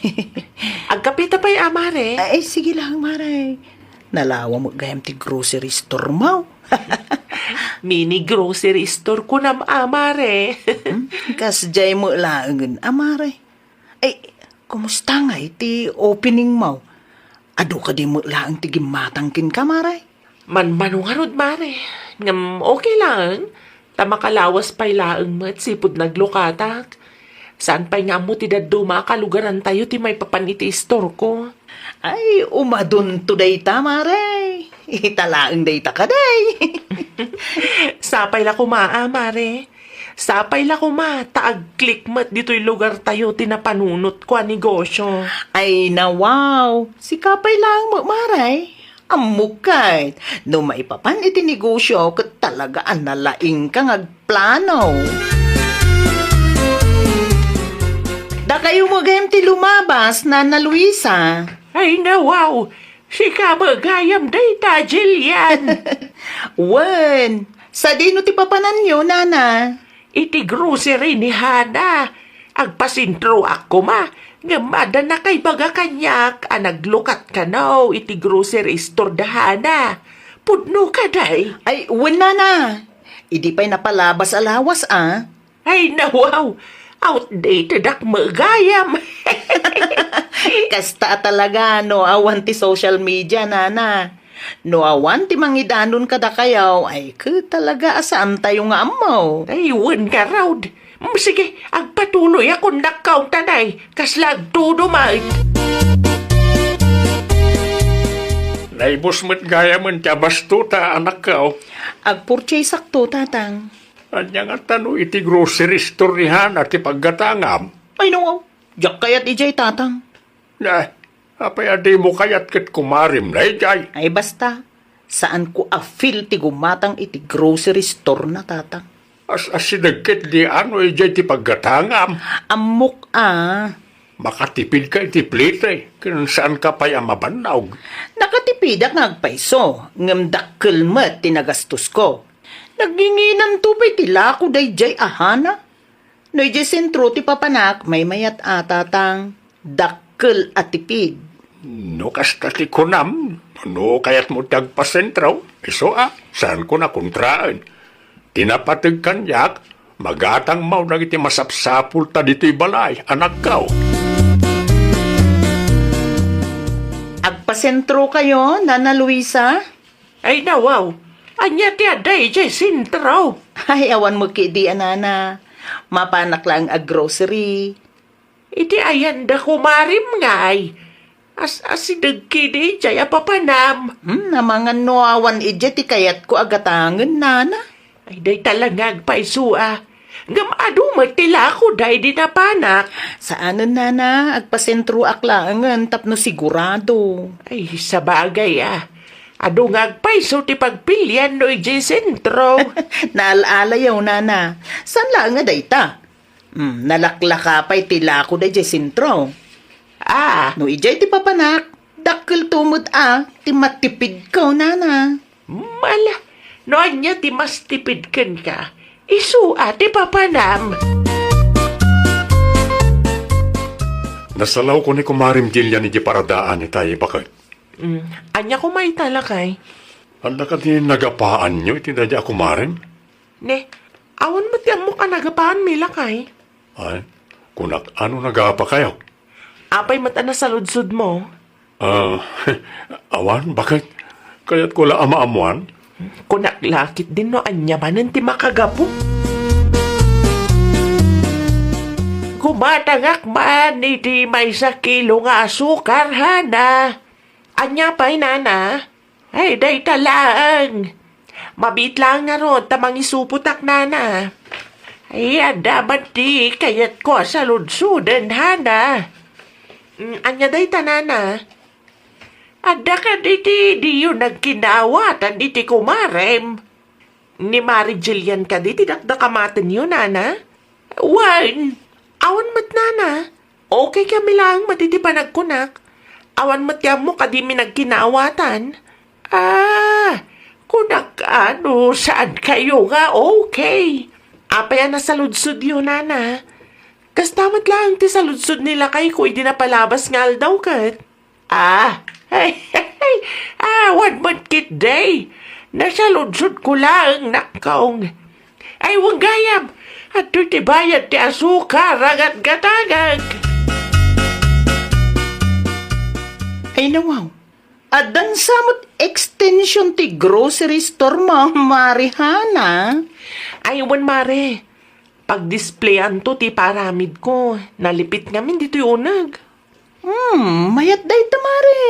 Agkapita pay a, Mare. Ay, sige lang, Mare. Nalawa met gayam ti grocery store mo. Mini grocery store kunam a, Mare. Hmm? Kasdiay met laengen a, Mare. Ay, kumusta ngay ti opening mo? Adu kadi met laeng ti gimmatang kenka, Mare? Manmano ngarud, Mare. Ngem okay laeng. Ta makalawas pay laeng met sipud naglukatak. Saan pay nga ammo ti dadduma a kalugarantayo ti maipapan iti istorko. Ay, umadunto dayta, Mare. Ita laeng dayta kadi. Sapay la koma a, Mare. Sapay la koma ta agklik met ditoy lugartayo ti napanunotko a negosyo. Ay, nawaw. Sika pay laeng met, Mare. Ammok ket, no maipapan iti negosio ket talaga a nalaingka nga agplano. Dakayo met gayam ti lumabas, Nana Luisa. Ay, nawaw, sika met gayam dayta, Jillian. Wen, sadino ti papananyo, Nana? Iti grocery ni Hana. Agpasentroak koma, ngem adda nakaibaga kaniak a naglukat kano iti grocery store da Hana. Pudno kadi? Ay, wen, Nana. Idi pay napalabas a lawas, a. Ay, nawaw. Outdated ak met gayam. Kasta a talaga no awan ti social media, Nana. No awan ti mangidanon kadakayo, ay ket talaga a saantayo nga ammo. Ay, wen ngarud. Mm, sige, agpatuloyak, nakkaw, tanay. Kasla agtudo met. Naibus met gayamen ti abasto ta, anakkaw. Agpurchase-akto, Tatang. Ania ngata no iti grocery store ni Hana ti paggatangam? Ay, no, diak kayat idiay, Tatang. Na, apay a dimo kayat ket kumarem daydiay? Ay, basta, saanko a feel ti gumatang iti grocery store na, Tatang. As-asideg ket diay no idiay ti paggatangam. Ammok a. Makatipidka iti plite, ken saanka pay a mabannog. Nakatipidak nga agpayso, ngem dakkel met ti nagastosko. Naginginanto pay ti lako daydiay a Hana. No idiay sentro ti papanak, maymayat a, Tatang. Dakkel a tipid. No kasta ti kunam, no kayatmo ti agpasentro, isu a, saanko a kontraen. Ti napateg kaniak, magatangmo dagiti masapsapulta ditoy balay, anakko. Agpasentrokayo, Nana Luisa? Ay, nawaw. Ania ti adda idiay sentro? Ay, awan met ketdi a, Nana. Mapanak laeng aggrocery. Iti ayan da kumarem ngay. As-asideg ketdi idiay a papanam. Hmm, amangan no awan idiay ti kayatko a gatangen, Nana. Ay, dayta la nga agpayso a. Ngem adu met ti lako daydi napanak. Saanen, Nana, agpasentroak laengen tapno sigurado. Ay, sabagay a. Adu nga agpayso ti pagpilian no idiay sentro. Naal-alayo, Nana. Saan laeng a dayta? Hmm, nalaklaka pay ti lako daydiay sentro. Ah. No idiay ti papanak, dakkelto met a ti matipidko, Nana. Mala, no ania ti mas tipid kenka, isu a ti papanam. Nasalawko ni Kumarem Jillian iti paradaan itay, baket. Mm, ania koma ita, lakay? Adda kadi nagapaanyo iti daydi a kumarem? Ne, awan met ti ammok a nagapaanmi, lakay. Ay, kunak, ano nagapakayo? Apay met a nasaludsodmo? Ah, awan, baket? Kayatko la a maammuan. Kunak la ketdin no ania manen ti makagapu. Gumatangak man iti maysa kilo nga asukar, Hana. Ania pay, Nana? Ay, dayta laeng. Mabiit laeng ngarud ta mangisupotak, Nana. Ay, adda met ti kayatko a saludsoden, Hana. Mm, ania dayta, Nana? Adda kadi ti diyo nagkinaawatan iti kumarem? Ni Mari Jillian kadi ti dakdakamatenyo, Nana? Wen, awan met, Nana. Okay kami laeng met iti panagkunak. Awan met ti ammok a dimi nagkinaawatan. Ah, kunak, ano, saankayo nga okay? Apay a nasaludsodyo, Nana? Kasta met laeng ti saludsod ni lakayko idi napalabas nga aldaw ket. Ah, awan met ketdi. Nasaludsodko laeng, nakkaw. Ay, wen gayam, adtoy ti bayad ti asukar a gatgatangek. Ay, nawaw. Addan sa met extension ti grocery store mo, Mari Hana? Ay, wen, Mare. Pagdispleyanto ti paramidko. Nalipit ngamin ditoy uneg. Hmm, mayat dayta, Mare.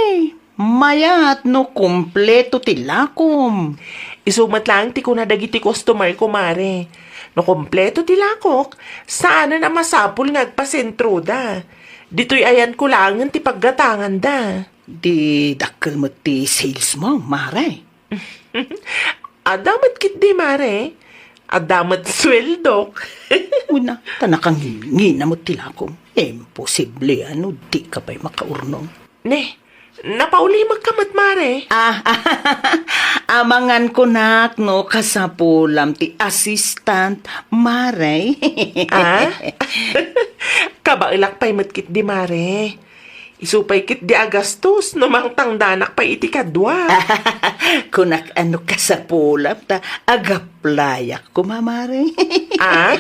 Mayat no kompleto ti lakom. Isu met laeng ti kuna dagiti customer ko, Mare. No kompleto ti lakok, saanen a masapul nga agpasentroda. Ditoy ayanko laengen ti paggatanganda. Di dakkel met ti sales mo, mare. Adda met ketdi, mare. Adda met sueldok. Una, ta nakangingina met ti lakom. Imposible a no dika pay makaurnong. Ne, napaulimekka met, mare. Ah, amangan kunak no kasapulam ti assistant, mare. Ah? Kabaelak pay met ketdi, mare. Isu pay ketdi a gastos no mangtangdanak pay iti kadua. Kunak a no kasapulam ta agaplayak koma, mare. Ah?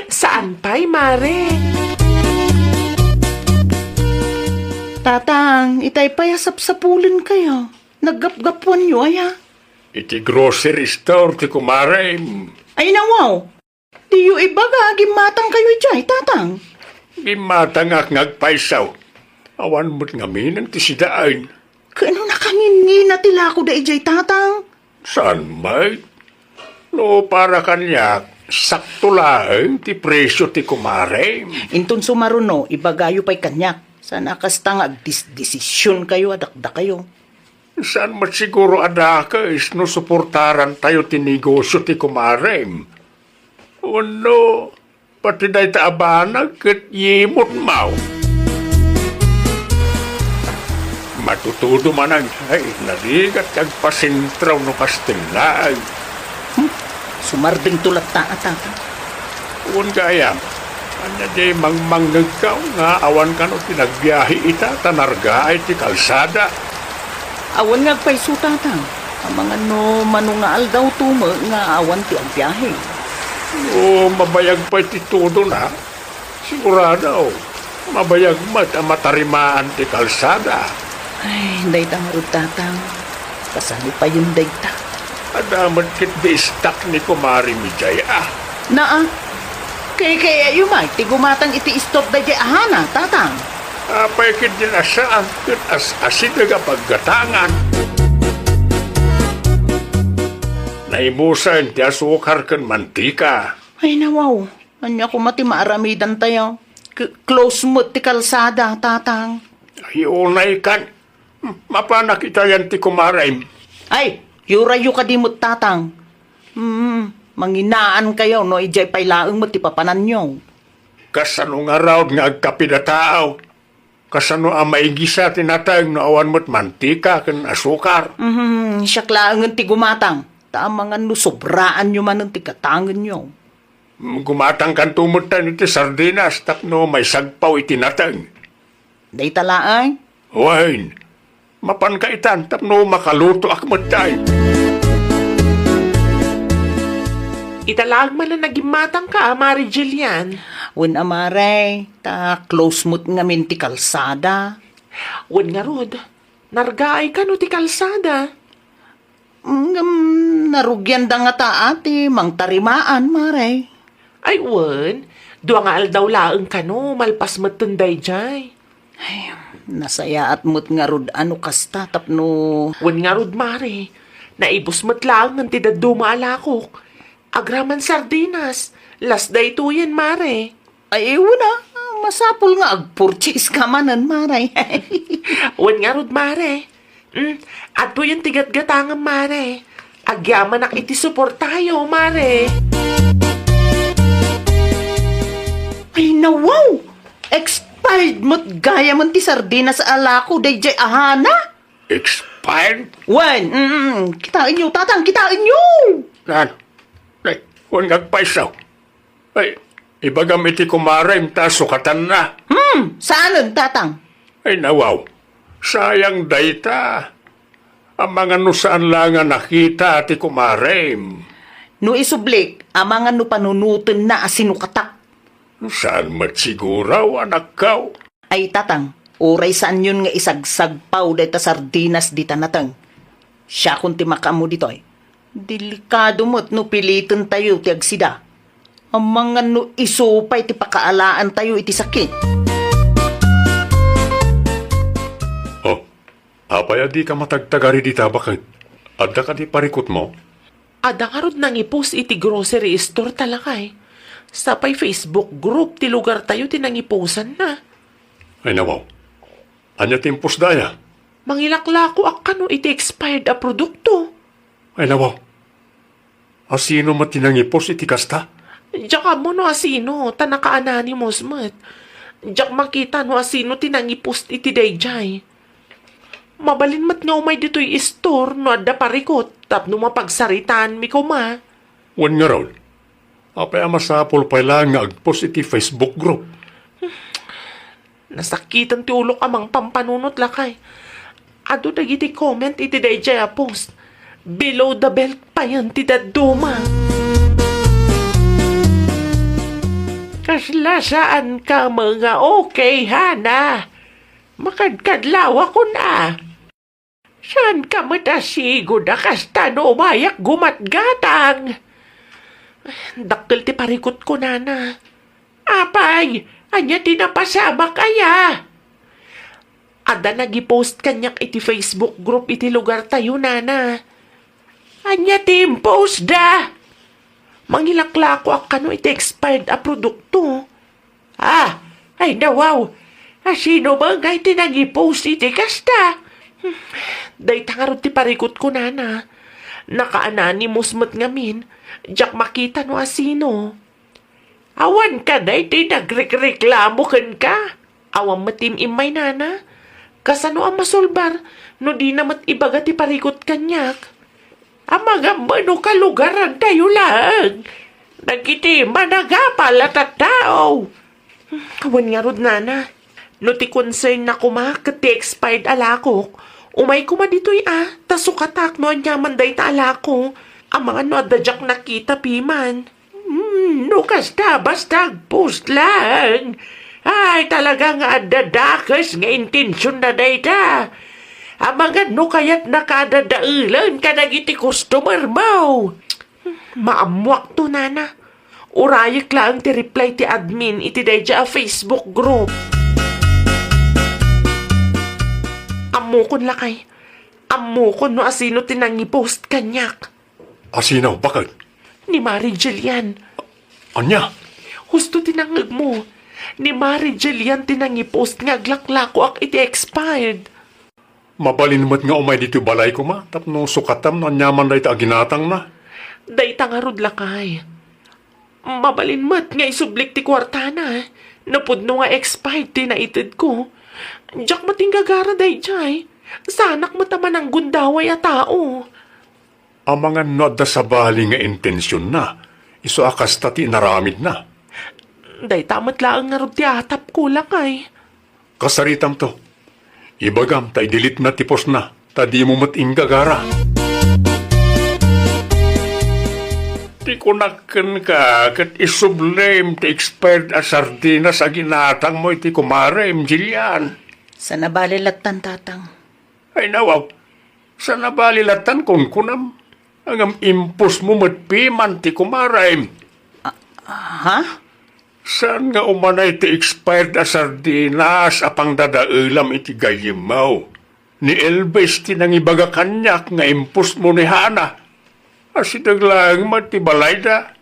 Saan pay, mare? Tatang, itay pay a sapsapulenkayo. Naggapgapuanyo aya? Iti grocery store ti kumarem. Ay, nawaw. Diyo ibaga a gimmatangkayo idiay, Tatang? Gimmatangak nga agpayso. Awan met ngamin ti sidaen. Ket no nakangingina ti lako da idiay, Tatang? Saan met? No para kaniak, sakto laeng ti presio ti kumarem. Inton sumaruno, ibagayo pay kaniak. Saan a kasta nga agdisdesisionkayo a dakdakayo. Saan met siguro a dakes no suportarantayo ti negosio ti kumarem. Wenno, pati dayta a banag ket yimut maw. Matutudo manen, ay, narigat ti agpasentraw no kasten laeng. Hmm? Sumardengto latta a tata. Wen gayam, ania di mangmangngegkaw nga awan kano ti nagbiahe ita ta nargaay ti kalsada? Awan nga agpayso, Tatang. Amangan no mano nga aldawto met nga awan ti agbiahe. No mabayag pay ti tudona, sigurado, mabayag met a matarimaan ti kalsada. Ay, dayta ngarud, Tatang. Kasano payen dayta? Adda met ketdi stock ni Kumare Mijay, a. Naa, kaykayayo met ti gumatang iti istor daydiay ahana, Tatang. Apay ketdin a saan ket as-asideg a paggatangan? Naibusen ti asukar ken mantika. Ay, nawaw. Ania koma ti maaramidantayo? K-, close met ti kalsada, Tatang. Ay, unay kan. Mapanak itayan ti kumarem. Ay, yurayyo kadi met, Tatang. Hmm, manginaankayo no idiay pay laeng met ti papananyo. Kasano ngarud nga agkape datayo? Kasano a maigisa ti nateng no awan met mantika ken asukar? Mhm, siak laengen ti gumatang. Ta amangan no sobraanyo manen ti gatangenyo. Gumatangkanto metten iti sardinas tapno maisagpaw iti nateng. Dayta laeng? Wen, mapanka itan tapno makalutoak metten. Ita laeng manen a gimmatangka, Mare Jillian? Wen a, Mare, ta close met ngamin ti kalsada. Wen ngarud, nargaay kano ti kalsada? Ngem narugianda ngata a ti mangtarimaan, Mare. Ay, wen, dua nga aldaw laeng kano, malpas metten daydiay. Ay, nasayaat met ngarud a no kasta tapno. Wen ngarud, Mare, naibus met laengen ti dadduma a lakok. Agraman sardinas, las daytoyen, Mare. Ay, wen a, masapul nga agpurchase ka manen, Mare. Wen ngarud, Mare. Mm, adtoyen ti gatgatangem, Mare. Agyamanak iti suportayo, Mare. Ay, nawaw! Expired met gayamen ti sardinas a lako daydiay ahana. Expired? Wen, mm, mm, kitaenyo, Tatang, kitaenyo! Saan? Ay, wen nga agpayso. Ay, ibagam iti kumarem ta sukatanna. Hmm, saanen, Tatang? Ay, nawaw. Sayang dayta. Amangan no saan la nga nakita ti kumarem. No isublik, amangan no panunotenna a sinukatak. Saan met siguro, anakko? Ay, Tatang, uray saanyon nga isagsagpaw dayta sardinas dita nateng. Siakon ti makaammo ditoy. Delikado met no pilitentayo ti agsida. Amangan no isu pay ti pakaalaantayo iti sakit. Oh, apay a dika matagtagari dita baket? Adda kadi parikutmo? Adda ngarud nangipost iti grocery store ta lakay. Sapay Facebook group ti lugartayo ti nangiposanna. Ay, nawaw. Ania ti impostda aya? Mangilaklakoak kano iti expired a produkto. Ay, nawaw. Asino met ti nangipost iti kasta? Diak ammo no asino, ta naka-anonymous met. Diak makita no asino ti nangipost iti daydiay. Mabalin met nga umay ditoy istor no adda parikut tapno mapagsaritaanmi koma. Wen ngarud, apay a masapul pay laeng nga agpost iti Facebook group? Nasakiten ti ulok a mangpampanunot, lakay. Adu dagiti comment iti daydiay a post. Below the belt payen ti dadduma. Kasla saan ka nga okay, Hana? Makadkadlawakon a. Saan ka met a sigud a kasta no umayak gumatgatang? Dakkel ti parikutko, nana. Apay, ania ti napasamak aya? Adda nagipost kaniak iti Facebook group iti lugartayo, nana. Ania ti impostda? Mangilaklakoak kano iti expired a produkto. Ah, ay, nawaw. Asino ba ngay ti nangipost iti kasta? Dayta ngarud ti parikutko, nana. Naka-anonymous met ngamin. Diak makita no asino. Awan kadi ti nagrekreklamo kenka? Awan met ti im-immay, nana. Kasano a masolbar no dina met ibaga ti parikut kaniak? Amangan no kalugarantayo laeng dagiti managapal a tattao. Awan ngarud, nana. No ti concern na koma ket ti expired a lakok, umay koma ditoy a, ta sukatak no aniaman dayta a lako. Amangan no adda diak nakita piman. Hmm, no kasta, basta agpost laeng. Ay, talaga nga adda dakes nga intensionna dayta. Amangan no kayatnaka a dadaelen kadagiti customer mo. Maammoakto, nana. Urayek laeng ti reply ti admin iti daydiay a Facebook group. Ammokon, lakay. Ammokon no asino ti nangipost kaniak. Asino? Baket? Ni Mari Jillian. Ania? Husto ti nangngegmo. Ni Mari Jillian ti nangipost nga aglaklakoak iti expired. Mabalin met nga umay ditoy balay koma tapno sukatam no aniaman dayta a ginatangna. Dayta ngarud, lakay. Mabalin met nga isublik ti kuartana. No pudno nga expired ti naitedko. Diak met inggagara daydiay. Saanak met a mananggundaway a tao. Amangan no adda sabali nga intensionna, isu a kasta ti inaramidna. Dayta met laeng ngarud ti atapko, lakay. Kasaritamto. Ibagam ta i-delete na ti postna, ta dimo met inggagara. Ti kunak kenka, ket isublim ti expired a sardinas a ginatangmo iti kumarem, Jillian. Saan a bale lattan, Tatang. Ay, nawaw. Saan a bale lattan kunkunam. Ngem impostmo met piman ti kumarem. Ah, ha? Saan nga umanay ti expired a sardinas a pangdadaelam iti gayyemmo? Ni Elvis ti nangibaga kaniak nga impostmo ni Hana. Asideg laeng met ti balayda.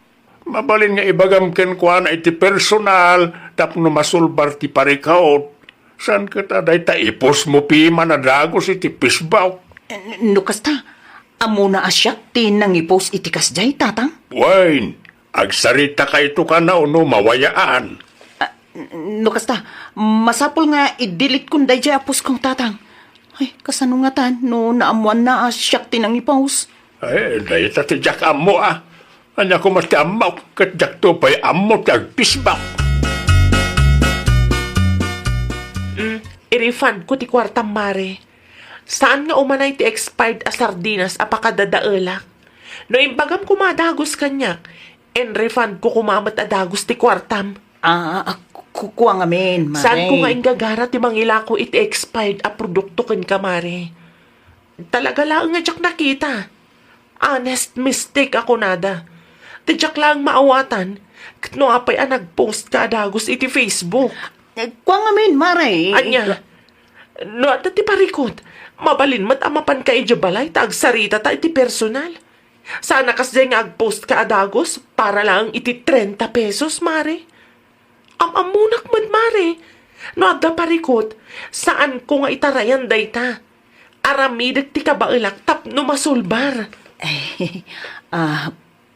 Mabalin nga ibagam kenkuana iti personal tapno masulbar ti parikut. Saan ket a dayta ipostmo piman a dagus iti Facebook? N-, no kasta, ammona a siak ti nangipost iti kasdiay, Tatang? Wen, agsaritakayto kano no mawayaan. Ah, n-, no kasta, masapul nga i-delete kon daydiay a postko, Tatang. Ay, kasano ngatan no naammoanna a siak ti nangipost? Ay, dayta ti diak ammo a. Ania koma ti ammok, ket diakto pay ammo ti agpisbak. Mm, i-refund ko ti kuartam, Mare. Saan nga umanay ti expired a sardinas a pakadadaelak. No imbagam koma a dagus kaniak, in-refund ko koma met a dagus ti kuartam. Ah, ah, ku-, kua ngamin, Mare. Saan ko nga inggagara ti mangilako iti expired a produkto kenka, Mare? Talaga laeng nga diak nakita. Honest mistake a kunada. Ti diak laeng maawatan, ket no apay a nagpost ka a dagus iti Facebook. Eh, kua ngamin, Mare. Ania? No adda ti parikut, mabalin met a mapanka idiay balay ta agsaritata iti personal. Saan a kasdiay nga agpost ka a dagus para laeng iti trenta pesos, Mare. Am-ammonak met, Mare. No adda parikut, saanko nga itarayan dayta. aramidek ti kabaelak tapno masulbar. Ah,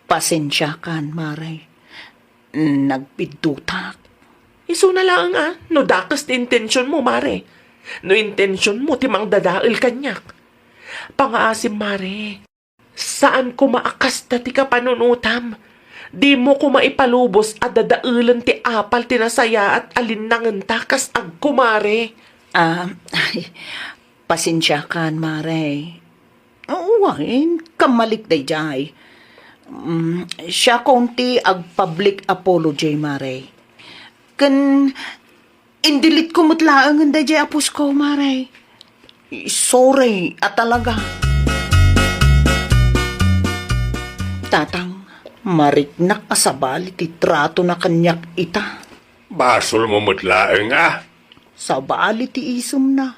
pasensiakan, Mare. Nagpiddutak. Isuna laeng a, no dakes ti intensionmo, Mare. No intensionmo ti mangdadael kaniak. Pangaasim, Mare. Saan koma a kasta ti kapanunotam. Dimo koma ipalubos a dadaelen ti apal ti nasayaat a linnangenta kas agkumare. Ah, ay, pasensiakan, Mare. Wen, kammalik daydiay. Mm, siakon ti agpublic apology, Mare. Ken in-delete ko met laengen daydiay a post ko, Mare. Sorry a talaga. Tatang, mariknak a sabali ti tratona kaniak ita. Basolmo met laeng a. Sabali ti isemna.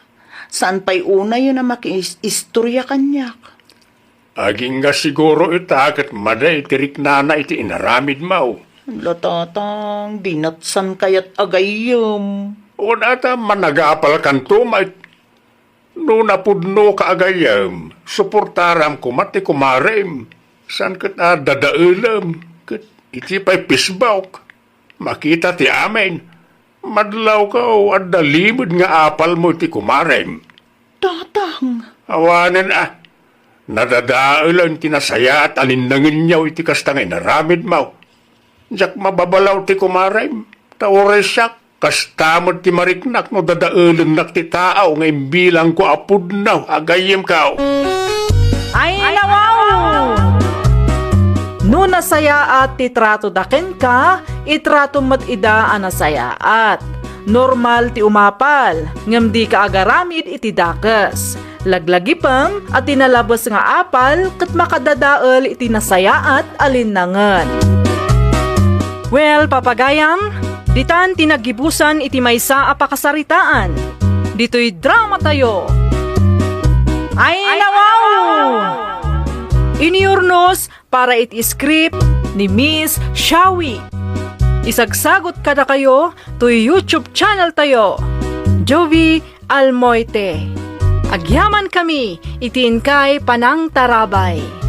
Saan pay unayen a makiis-, istoria kaniak. Agingga siguro ita ket madi ti riknana iti inaramidmo. Ala, Tatang, dinatsan kayat a gayyem. Wen, ata managapalkanto met. No napudnoka a gayyem, suportaram koma ti kumarem. Saan ket a dadaelem ket iti pay Facebook. Makita ti amin. Madlawko, adda limed nga apalmo iti kumarem. Tatang. Awanen a, nadadaelen ti nasayaat a linnangenyo iti kasta nga inaramidmo. Diak mababalaw ti kumarem, ta uray siak, kasta met ti mariknak no dadaelennak ti tao nga imbilangko a pudno a gayyemko. Ay, nawaw! No nasayaat ti tratoda kenka, itratom met ida a nasayaat. Normal ti umapal, ngem dika agaramid iti dakes. Laglagipem a ti nalabes nga apal ket makadadael iti nasayaat a linnangen. Well, papagayam, ditan ti naggibusan iti maysa a pakasaritaan. Ditoy dramatayo. Ay, nawaw! Inurnos para iti script ni Miss Shawi. Isagsagot kadakayo toy YouTube channel tayo, Jovie Almoite. Agyamankami iti inkay panangtarabay.